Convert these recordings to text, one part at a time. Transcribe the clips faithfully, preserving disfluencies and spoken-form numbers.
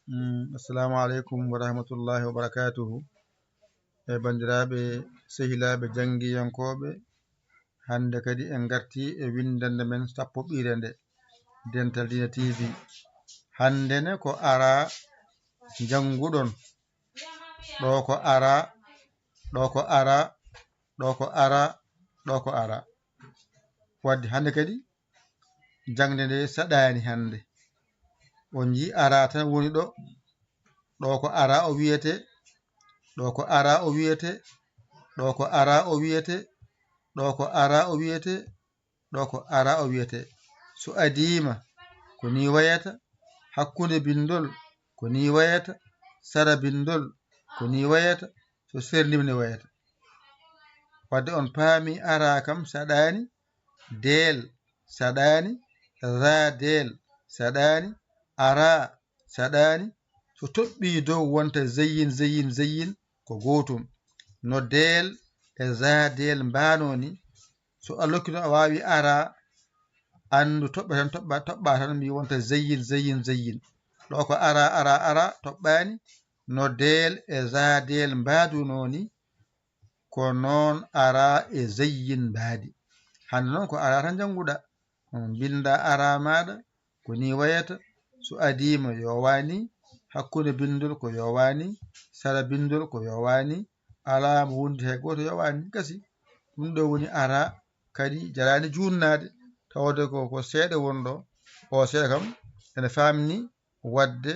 Mm, assalamu aleykum wa rahmatullahi wa barakatuhu. E banndiraaɓe, sehilaaɓe, janngiyankooɓe, hannde kadi en ngartii e winndannde men sappoɓire nde, Dental Diina T V. Hannde ne ko ara njannguɗon. Ɗo ko ara, ɗo ko ara, ɗo ko ara, ɗo ko ara. Wadde hannde kadi jaŋde nde saɗaani hannde. On njii ara tan woni ɗo. Ɗo ko ara o wiyete, ɗo ko ara o wiyete, ɗo ko ara o wiyete, ɗo ko ara o wiyete, ɗo ko ara o wiyete. So adiima, ko ni wayata, hakkunde binndol, ko ni wayata, sara binndol, ko ni wayata, so serndiima ni wayata. Wadde on paami ara kam saɗaani, deel saɗaani, ra deel saɗaani, ara saɗaani. So toɓɓii dow wonta zeyyin, zeyyin, zeyyin, ko gootum. No deel e za deel mbaanoo ni, so a lokkino a waawi ara, anndu toɓɓa tan, toɓɓa, toɓɓa tan mbi wonta zeyyin, zeyyin, zeyyin. Ɗo ko ara, ara, ara, toɓɓaani. No deel e za deel mbaadunoo ni, ko noon ara e zeyyin mbaadi. Hannde noon ko ara tan njannguɗaa. On mbinnda ara maaɗa, ko ni wayata. So adiima yo waani, hakkunde binndol ko yo waani, sara binndol ko yo waani, alaa mo wondi hay gooto yo waani. Gasi. Ɗum ɗo woni ara, kadi jaraani juunnaade, tawde ko, ko seeɗa woni ɗo. O seeɗa kam ene faamni, wadde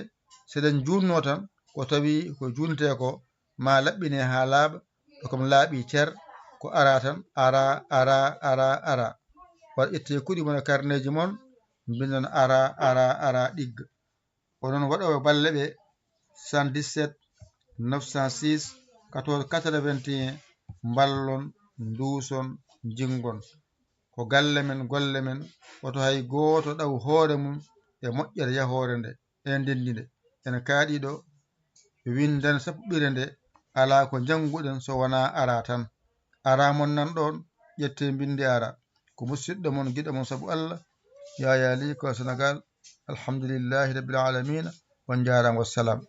seɗen juunno tan, ko tawi ko juunnetee ko, ma laɓɓine haa laaɓa, ɗo kam laaɓi cer, ko ara tan, ara, ara, ara, ara. Waɗa ƴettee kuɗi mon e karneeji mon, mbinndan ara, ara, ara, ɗigga. Onon waɗooɓe balle ɓe, soixante-dix-sept, neuf cent six, quatorze quatre-vingt-un, mballon, nduuson, njinngon. Ko galle men, golle men, woto hay gooto ɗaw hoore mum e moƴƴere yahoore nde. Ene ndenndi nde. Ene kaaɗi ɗo, winndan sappoɓire nde, alaa ko njannguɗen so wonaa ara tan. Ara mon nan ɗoon, ƴettee mbinndi ara. Ko musiɗɗo mon, giɗo mon sabu Allah, Yaya Ly ko Senegal. Alhamdulillahi Rabbil Alamina. On njaaraama, wassalam.